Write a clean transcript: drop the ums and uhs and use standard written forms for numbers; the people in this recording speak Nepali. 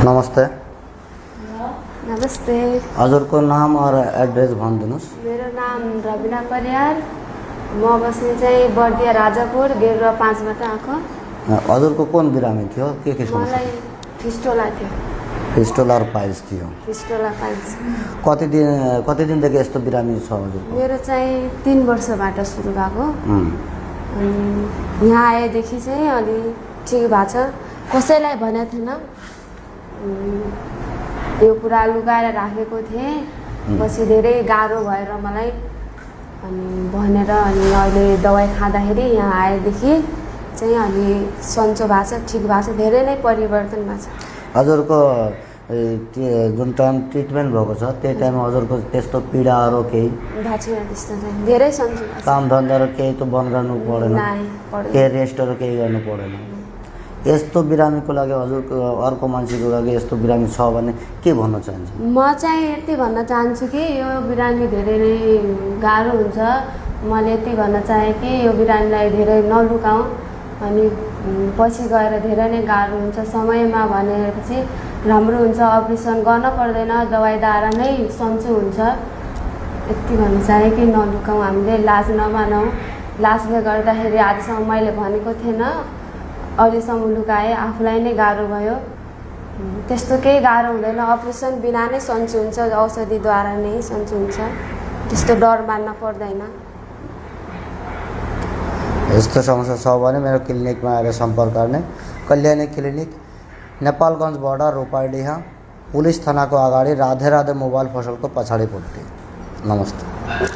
नमस्ते। नमस्ते। हजुरको नाम और एड्रेस भनिदिनुहोस्। मेरो नाम रबिना परियार, म बस्ने चाहिँ बर्दिया राजापुर गेरुवा 5 बाट आएको। हजुरको कुन बिरामी थियो, के समस्या? मलाई फिस्टोला थियो। फिस्टोला र पाइल्स थियो। फिस्टोला पाइल्स। कति दिनदेखि यस्तो बिरामी छ हजुरको? मेरो चाहिँ 3 वर्षबाट सुरु भएको। अनि यहाँ आएदेखि चाहिँ अलि ठिक भएको छ। कसैलाई भनेको थिएन, यो कुरा लुकाएर राखेको थिएँ। पछि धेरै गाह्रो भएर मलाई अनि भनेर अनि अहिले दबाई खाँदाखेरि यहाँ आएदेखि चाहिँ अलि सन्चो भएको छ, ठिक भएको छ, धेरै नै परिवर्तन भएको छ। हजुरको जुन टाइम ट्रिटमेन्ट भएको छ त्यो टाइममा हजुरको त्यस्तो पीडाहरू केही भएको छैन? त्यस्तो चाहिँ धेरै सन्चो भएको छ। काम धन्दाहरू केही त बन्द गर्नु परेन, केही रेस्टहरू केही गर्नु परेन। यस्तो बिरामीको लागि हजुरको अर्को मान्छेको लागि यस्तो बिरामी छ भने के भन्न चाहन्छ? म चाहिँ यति भन्न चाहन्छु कि यो बिरामी धेरै नै गाह्रो हुन्छ। मैले यति भन्न चाहेँ कि यो बिरामीलाई धेरै नलुकाऊँ, अनि पछि गएर धेरै नै गाह्रो हुन्छ। समयमा भनेपछि राम्रो हुन्छ, अपरेसन गर्न पर्दैन, दबाईद्वारा नै सन्चो हुन्छ। यति भन्न चाहेँ कि नलुकाऊँ, हामीले लाज नमानौँ। लाजले गर्दाखेरि आजसम्म मैले भनेको थिएन, अहिलेसम्म लुकाएँ, आफूलाई नै गाह्रो भयो। त्यस्तो केही गाह्रो हुँदैन, अपरेसन बिना नै सन्चो हुन्छ, औषधिद्वारा नै सन्चो हुन्छ। त्यस्तो डर मान्न पर्दैन। यस्तो समस्या छ भने मेरो क्लिनिकमा आएर सम्पर्क गर्ने। Kalyani clinic, Nepalgunj border, Rupaidiha, police थानाको अगाडि राधे राधे मोबाइल पसलको पछाडिपट्टि। नमस्ते।